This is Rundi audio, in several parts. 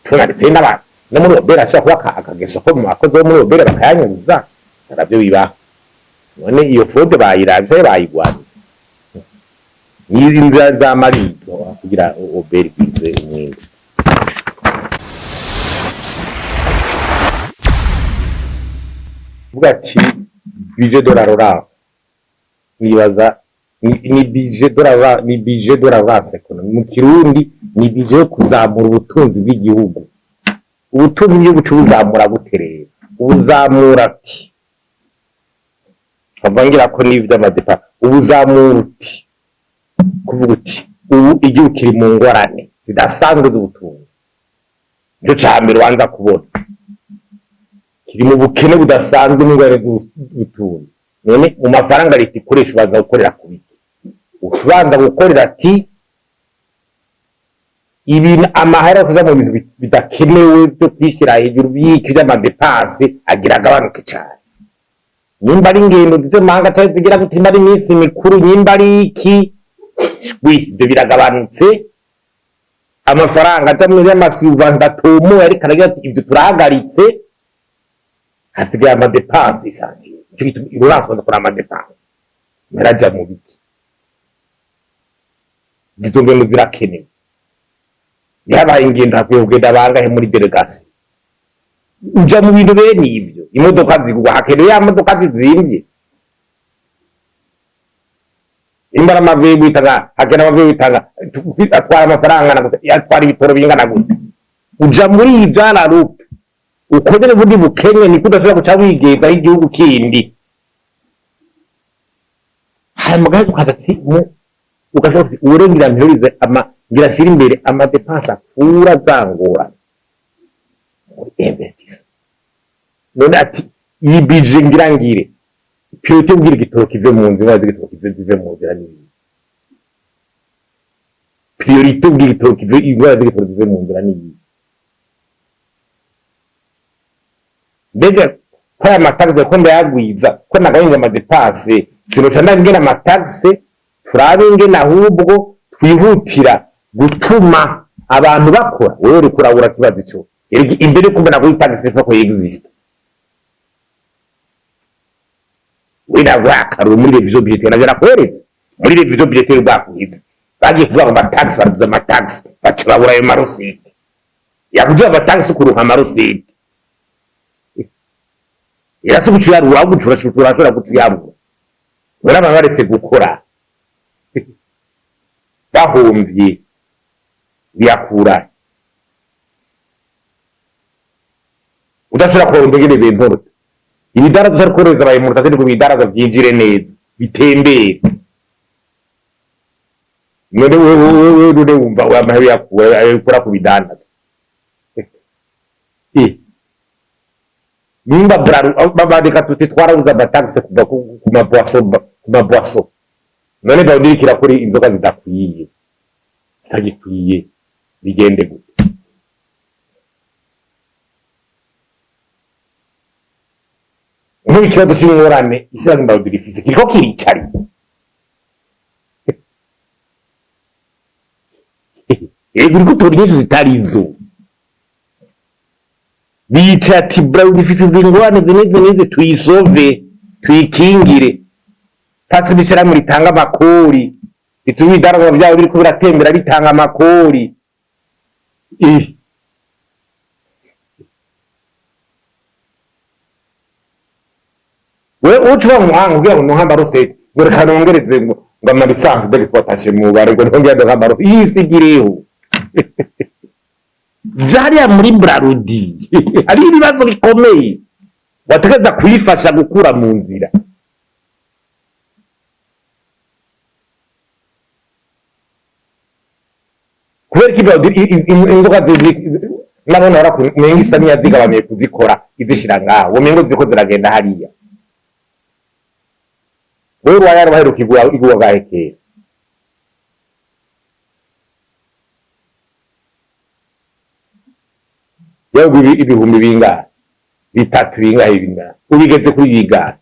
Tunanditse n'abantu no muri OBR ashobora kuba akageso ko mu bakozi bo muri OBR bakayanyuza, navyo bibaho. None iyo fraude bayiravye, bayigwanije? Nizi nzira za marizo kugira OBR igwize umwimbu. Vuga ati budget de la relance, nibaza ni budget de la, ni budget de la relance économique mu Kirundi, ni budget yo kuzamura ubutunzi bw'igihugu. Ubutunzi bw'igihugu cubuzamura gute rero? Ubuzamura ati kavangira ko n'ivy'amadepa, ubuzamura uti kuvuga uti ubu igihugu kiri mu ngorane zidasanzwe z'ubutunzi. Nico ca mbere ubanza kubona, kiri mu bukene budasanzwe n'ingorane z'ubutunzi. None mu mafaranga leta ikoresha ubanza gukorera ku biki? Ubanza gukorera ati ibintu amahera tuza mu bintu bidakenewe byo kwishyira hejuru vy'iki vy'ama dépenses agira agabanuke cane. Nimba ari ingendo z'amahanga canke zigira gute, nimba ari iminsi mikuru, nimba ari iki, shwi, ivyo biragabanutse. Amafaranga aja muri y'ama subventions atumuye, ariko aragira ati ivyo turahagaritse, hasigaye ama dépenses essentielles. Nico gituma relance banza kuraba ama dépenses meraja mu biki. Izo ngendo zirakenewe? Yabaye ingendo, hakwiye kugenda bangahe muri délégation? Uja mu bintu bene ivyo. Imodoka zigurwa, hakenewe ya modoka zizimvye? Nimba ari amavuyo witanga, hakenewe amavuyo witanga atwara amafaranga angana gute, atwara ibitoro bingana gute? Uja muri ivyo à la loupe. Uko nyene bundi bukene niko udashobora guca wigenzaho igihugu kindi. Hanyuma ugaheza ukaza ati ugashobora uti uwure ngira mperize ama ngira ashira imbere ama dépenses akura zangorane muri investissement. None ati iyi budget ngira ngire priorité kugira igitoro kive mu nzira, igitoro kive zive mu nzira n'ibindi. Priorité kugira igitoro kive, ingorane z'igitoro zive mu nzira n'ibindi. Mbega ko aya ma taxes ko ndayagwiza, ko nagabanyije ama dépenses, sinoca ndangena ama taxes? Turabe ingene ahubwo twihutira gutuma abantu bakora. Wewe uriko urabura kibazo ico. Erega imbere yo kubona kuri taxe faut ko existe, wenda muri révision budgétaire navyo nakweretse. Muri révision budgétaire bwakuhize bagiye kuvuga ngo ama taxes, baraduza ama taxes, baca babura ayo ma recettes. Yakuduza ama taxes kuronka ama recettes irasi guca uyarura, ahubwo urashobora guca uyabura. None abantu baretse gukora, bahomvye, biyakura udashobora kuronka ingene bimporta ibidaraza, utari korohereza aba importateurs ngo ibidaraza vyinjire neza, bitembere. None wewe none wumva amahera uyakura, ayakura ku bidandaza? Nimba babandika tuti twarabuze ama taxes kuva ku ma boissons, ku ma boissons. None bawudirikira kuri inzoga zidakwiye, zitagikwiye, bigende gute? Nk'ubu ikibazo c'ingorane ishyirahamwe Brarudi rifise kiriko kiricarira. Ego, uriko utora inyishu zitarizo. Bicaye ati Brarudi ifise izi ngorane izi n'izi n'izi, tuyisove, tuyikingire, pasi n'ishyirahamwe ritanga amakori, rituma ibidandarizwa vyabo biriko biratembera bitanga amakori. We uca uva mu mahanga kugira ngo ndonke ama recettes, ngo reka nongereze ngo ama licences d'exploitation mu bare, ngo nongere ndonke ama recettes, yisigireho hariya muri Brarudi hari ibibazo bikomeye wategeza kuyifasha gukura mu nzira. Kubera ko Brarudi inzoga nabona umenga isa n'iyazigabaniye kuzikora izishira ngaho, womengo ziriko ziragenda hariya. Wewe Royal baheruka igura gahe kera? Yewe, ibihumbi bingahe, bitatu bingahe, bingahe, ubigeze kuri bingahe?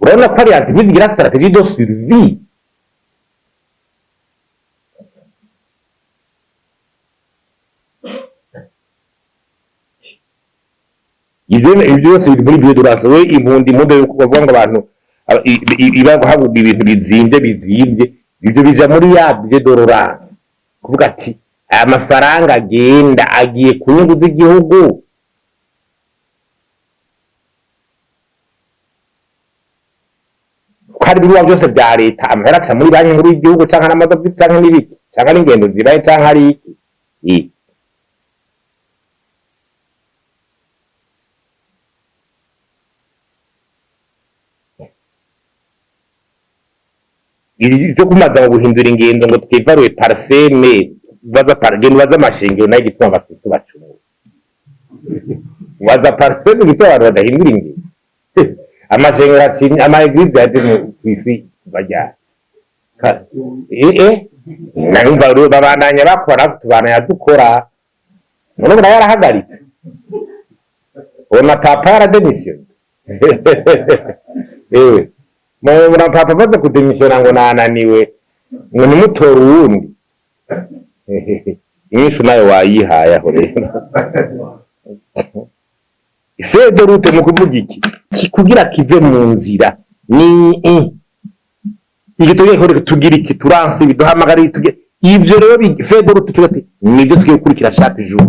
Urabona ko ari entreprise igira stratégie de survie. Ivyo byose biri muri budget de relance. We impundu yuko bavuga ngo abantu iba habugwa ibintu bizimvye, ivyo bija muri ya budget de relance, kuvuga ati aya mafaranga agenda agiye ku nyungu z'igihugu. Ko hari ibikorwa byose bya leta, amahera aca muri Banki Nkuru y'igihugu, canke n'amadovize, canke n'ibiki, canke n'ingendo zibaye, canke ari iki. Ibi byo kumaza mu guhindura ingendo ngo twivaruye PARCEM, baza genda ubaze amashengero nayo igituma abakristo bacumura. Ubaza PARCEM igituma abantu badahindura ingendo. Amashengero atsinye ama églises yaje kw'isi bajyana. Numva rero babandanya bakora, tubandanya dukora. None ubu nawe yarahagaritse, ubona papa yaradémissionné. Ewe, mubona papa amaze kudémissionna ngo nananiwe, ngo ntimutore uwundi. Inyishu nayo wayihaye aho rero. Feuille de route mu kuvuga iki? Kugira kive mu nzira ni iki tugiye kwereka, tugira iki, turanse biduhamagara tugira ibyo rero feuille de route, tugira ati nibyo tugiye gukurikira chaque jour.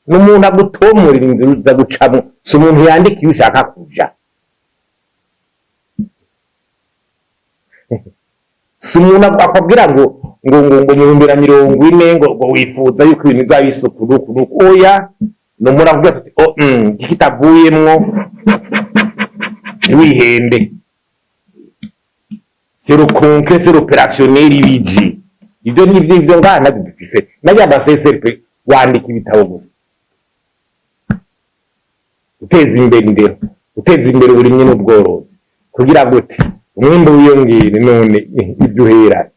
N'umuntu agutomorera inzira uza gucamo, si umuntu yandika iyo ushaka kuja, si umuntu akubwira ngo mu 2040 ngo wifuza yuko ibintu bizaba isuku nuku nuku. Oya, ni umuntu akubwira ati oh, iki kitavuyemwo ntiwihende. C'est le concret, c'est l'opérationnel ibiji. Ibyo nibyo, ibyo ngaha nabyo dufise najya ama CSRP, wandika ibitabo gusa. Guteza imbere indero, guteza imbere uburimyi n'ubworozi, kugira gute umwimbu wiyongere. None ibyo uhera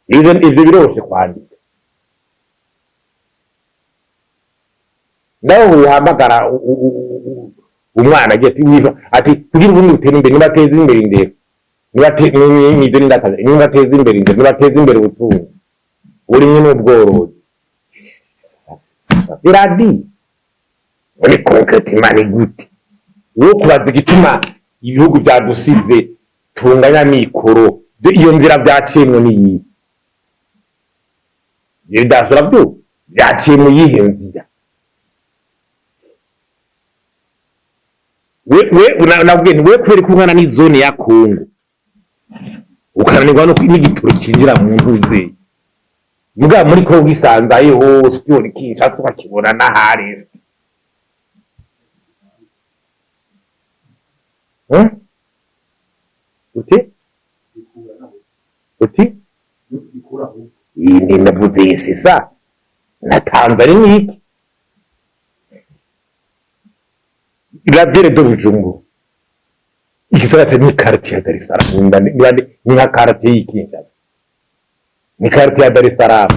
ivyo biroroshe kwandika. Nawe uhamagara umwana agiye ati wiva ati kugira ubundi butere imbere, nibateze imbere indero, nibyo nindakaza, nibateze imbere indero, nibateze imbere ubutunzi, uburimyi n'ubworozi. Biradi muri concrètement ni gute? Wo kubaza igituma ibihugu byadusize tunganya mikoro, iyo nzira byaciyemwo niyi bidasura byo byaciye mu yihe nzira? We nabwiye nti we kubera ko ungana n'izone ya Kongo, ukananirwa no n'igitoro cinjira mu ntuze, muga muri Kongo isanzaye hose, ukibona Kinshasa ukakibona n'ahari. Uti uti iyi ni navuze c'est ça na Tanzania ni iki? La ville de Bujumbura, igisagara ni quartier ya Dar es Salaam, ni nka quartier y'i Kinshasa, ni quartier ya Dar es Salaam.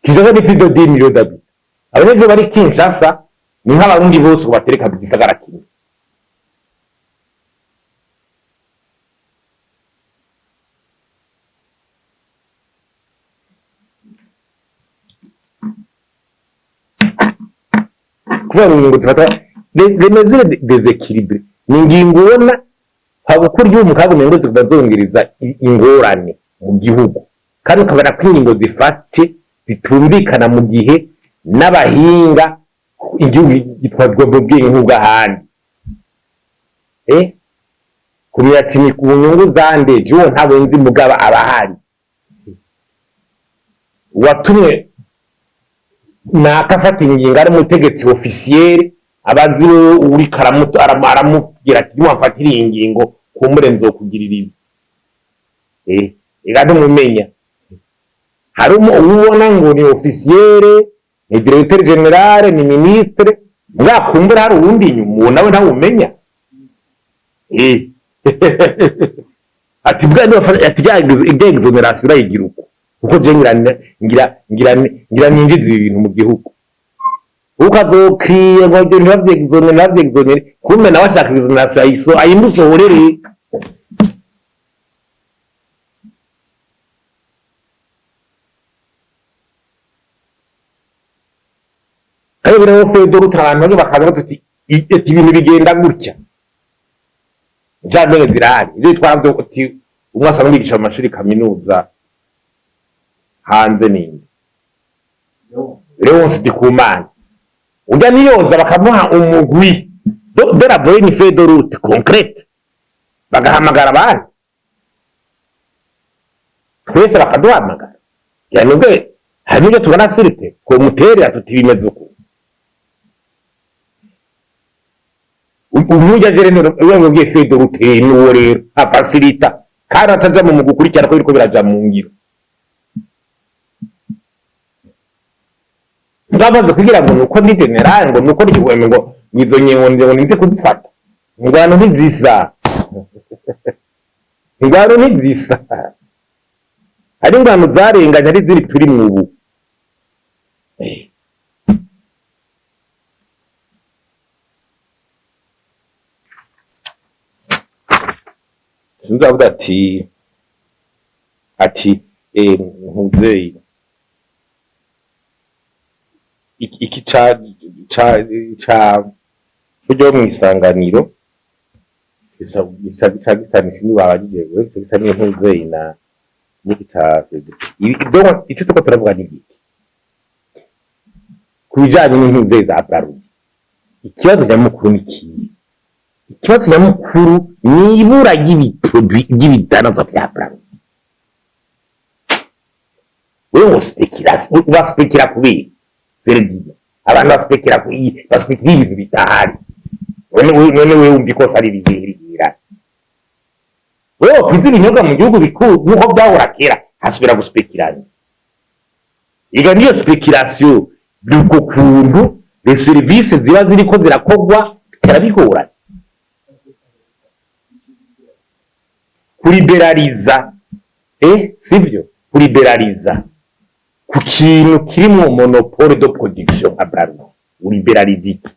Kinshasa ni plus de 10 millions d'habitants. Abanyagihugu bari Kinshasa ni nk'Abarundi bose ubu batereka mu gisagara kimwe. Kuvuga ngo ingingo zifata les mesures déséquilibrées ni ingingo ubona hagukura igihugu mu kaga, umengo zikaba zongereza ingorane mu gihugu, kandi ukabona ko ingingo zifate zitumvikana mu gihe n'abahinga igihugu gitwarwa mu bwenge nk'ubw'ahandi. Kumenya ati ni ku nyungu zande? Jewe ntabwo nzi, mugaba abahari watumye nakafata ingingo ari umutegetsi officiel, abazi wewe uriko aramubwira ati niwamfatira iyi ngingo kumbure nzokugirira ibi. Ega ntumumenya, hari ubona ngo ni officiel, ni directeur général, ni ministre, mwakumbura hari uwundi inyuma, uwo nawe ntawumenya. Ati bwa niba ati ya exonération urayigira uko, kuko je ngira ninjiza ibi bintu mu gihugu. Ukazokriye ngo ibyo ntibavyexonere, ntibavyexonere, kumbe nawe ashaka exonération, ayiso ayimusohorere. Kandi biriho feuille de route, abantu bamwe bakaza batuti ati ibintu bigenda gutya, incambenge zirahari. Ivyo twara uti umwe asa n'umwigisha mu mashuri kaminuza hanze, ninde? Leonce Ndikumana. Urya niyoza bakamuha umugwi de la bonne feuille de route concrète, bagahamagara abandi twese, bakaduhamagara. Yani ubwe hari n'ibyo tubona sirite twomuterera tuti bimeze uku. Umujya jere none ubwiye feuille de route nuwo rero afacilita kandi ataja mu mugwi ukurikirana ko biriko biraja mu ngiro. Ngamaze kugira ngo nuko ndi général, ngo nuko ndi kigweme, ngo izo ngingo ngo ninze kuzifata. Ingwano ntizisa, ingwano ntizisa. Hari ingwano zarenganye, ari ziri turi mu ubu. Sinzi, avuga ati ntuzeyi iki ca buryo mw'isanganiro gisa sinzi babajije ngo ico gisa n'intuzeyi na n'iki ca. Donc ico turiko turavuga ni igiki ku bijanye n'intuzeyi za Brarudi? Ikibazo nyamukuru ni kihe? Ikibazo nyamukuru ni ibura ry'ibiproduit, ry'ibidandazwa vya Brarudi. Wewe ngo spéculation, baspekira kubera Ferdinand, abantu baspekira ku baspekira ibintu bitahari. None wewe wumva ikosa ari rigira wewe wakwiza ibinyobwa mu gihugu bikuru nkuko vyahora kera, hasubira guspekiranya. Iga niyo spéculation, nuko kuntu les services ziba ziriko zirakogwa bitera bigorana kuriberaliza, sivyo? Kuriberaliza ku kintu kirimwo monopole de production nka Brarudi, uriberaliza iki?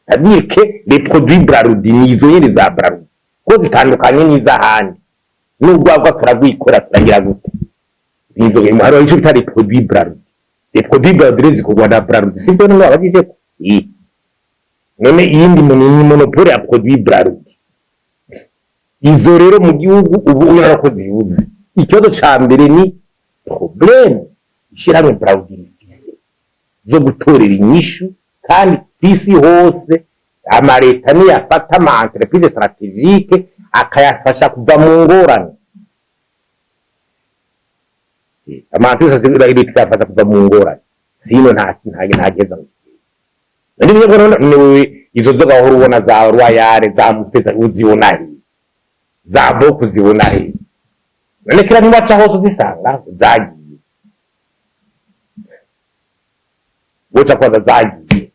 C'est-à-dire que les produits Brarudi ni izo nyene za Brarudi, ko zitandukanye n'iz'ahandi, n'urwagwa turagwikora, turagira gute, nizo hariho ico bita les produits Brarudi. Les produits Brarudi rero zikorwa na Brarudi, sivyo? None wabajije ko none iyindi ni monopole ya produit Brarudi. Izo rero mu gihugu ubu urabona ko zibuze. Ikibazo ca mbere ni problème ishirahamwe Brarudi rifise zo gutorera inyishu. Kandi kw'isi hose amaleta niyo afata ama entreprise stratégique akayafasha kuva mu ngorane. Ama entreprise stratégique leta ikayafasha kuva mu ngorane, sino nta giheza ngo none niyo none wewe izo nzoga wahora ubona za Royal, za Amstel, uzibona he? Za Boko uzibona he? None kira ntiwaca hose uzisanga zagiye, woca kwanza zagiye.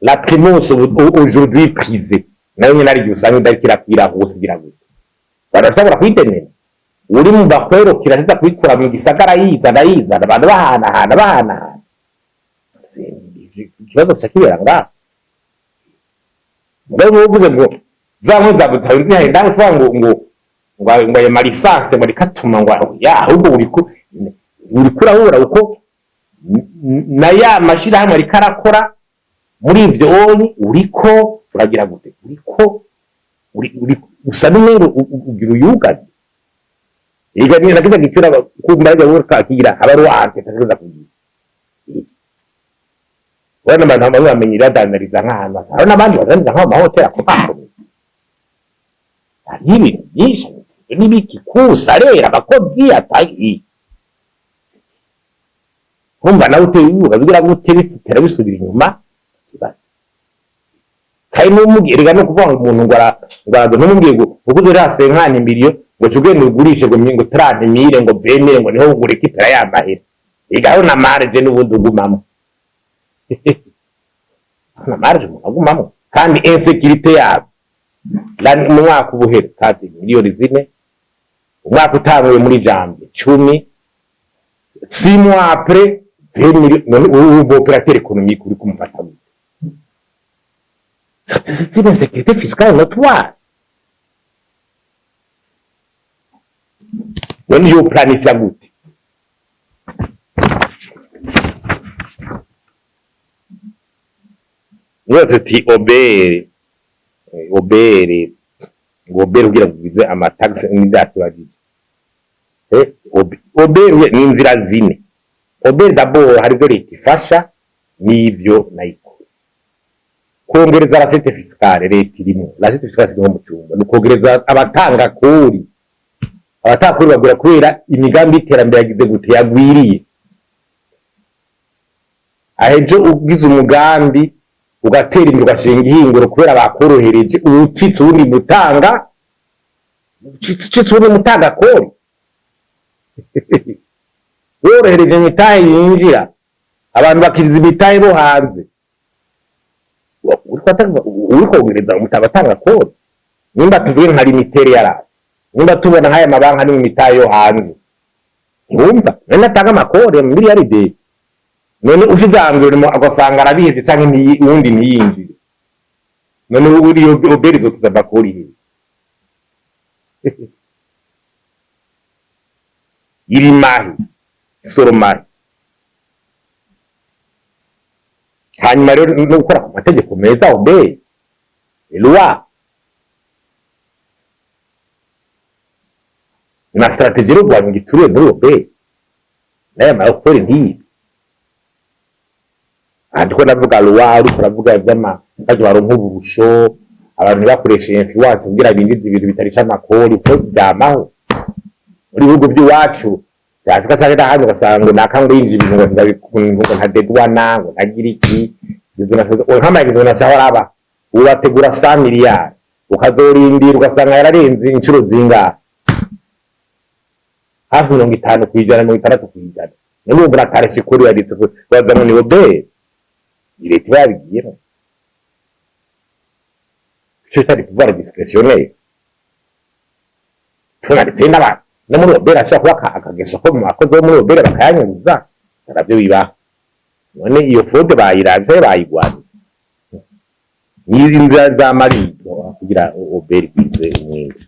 La Primus aujourd'hui prisée, nayo nyene ari igihe usanga idariko irakwira hose, igira gute, barashobora kuyidemena uri mu bakwero kirashiza kuyikura mu gisagara, yizana yizana, abantu bahanahana bahanahana. Ikibazo kica kibera ngaho. Mugabo uvuze ngo za nkwe zawe zawe zihaye ndaho, tuvuga ngo ayo malisanse ngo rikatuma ngo ya, ahubwo uriko urahura uko na ya mashirahamwe ariko arakora muri ivyo onye, uriko uragira gute, uriko uri usa n'umengo ugira uyugaze. Ega ni nakiza gitira kumba ajya guka kigira aba ari wante takiza kugira. Urabona abantu bamwe bamenye badandariza nk'ahantu hasa, hari n'abandi badandariza nko mu mahoteli akomakomeye. Hariho ibintu byinshi n'ibiki kusarera abakozi atayi, urumva nawe uteye ibibuga bigira gute, bitera bisubira inyuma. Ikibazo kandi n'umubwiye rega no kuvuga ngo umuntu ngo araza, ntumubwiye ngo uguze uriya 50 millions ngo uce ugenda ugurishe ngo 30 mille, ngo 20 mille, ngo niho ngo récupéra ya mahera. Ega na marge n'ubundi ugumamo, na marge umuntu agumamo. Kandi insécurité yabo mu mwaka ubuhera kandi 4 miliyoni, umwaka utanguye muri janvier 10, 6 mois après. 20 millions. None ubu opérateur économique uri kumufata gute? C'est une insécurité fiscale notoire. None yo planifia gute? Niba tuti OBR, OBR ngo OBR kugira ngo ugize amataxe n'indatibagije, OBR ni inzira zine. OBR d'abord hari ibyo leta ifasha n'ivyo nayikora kongereza recette fiscale. Leta irimo recette fiscale ziri mu cumba, ni kongereza abatanga kori. Abatanga kori bagura kubera imigambi y'iterambere yagize gute, yagwiriye. Ahejo ugize umugambi ugatera imbere, ugashinga ihinguro, kubera bakorohereje, ucitse uwundi mutanga, ucitse uwundi mutanga kori, worohereje imitahe yinjira, abantu bakiriza imitahe bo hanze, uri kongereza abatanga kori. Nimba tuvuge nka limitere yaraje, nimba tubona nk'aya mabanki ari mu mitahe yo hanze, ntiwumva none atanga amakori miliyaride? None ushize environnement agasanga arabihevye canke uwundi ntiyinjire, none uriyo OBR izotuza amakori he? Iri mahi isoro mahi. Hanyuma rero no gukora ku mategeko meza, OBR, loi na stratégie yo kurwanya igiturire muri OBR n'aya makori ntiyibe. Aha ndiko ndavuga loi, ariko ndavuga ivy'ama baje baronka uburusho, abantu ntibakoreshe influence kugira binjize ibintu bitarisha amakori, kuko vyamaho muri bihugu vy'iwacu vya Afrika canke n'ahandi, ugasanga ngo naka ngo yinjije ibintu ngo ntibabikunda, ngo ntadedwana, ngo ntagira iki. Nk'ama exonération ahora aba, ubu bategura 100 miliyari, ukazorindira ugasanga yararenze inshuro zingahe, hafi 50%, 60%. None ubu urataresha ikori yanditse waza ngo ni OBR, ni leta iba yabigiyemo. Ico bita le pouvoir discrétionnaire. Tunaretse n'abantu no muri OBR ashobora kuba akageso ko mu bakozi bo muri OBR bakayanyuruza, navyo bibaho. None iyo fraude bayiravye, bayigwanije? N'izi nzira za marizo kugira OBR igwize umwimbu.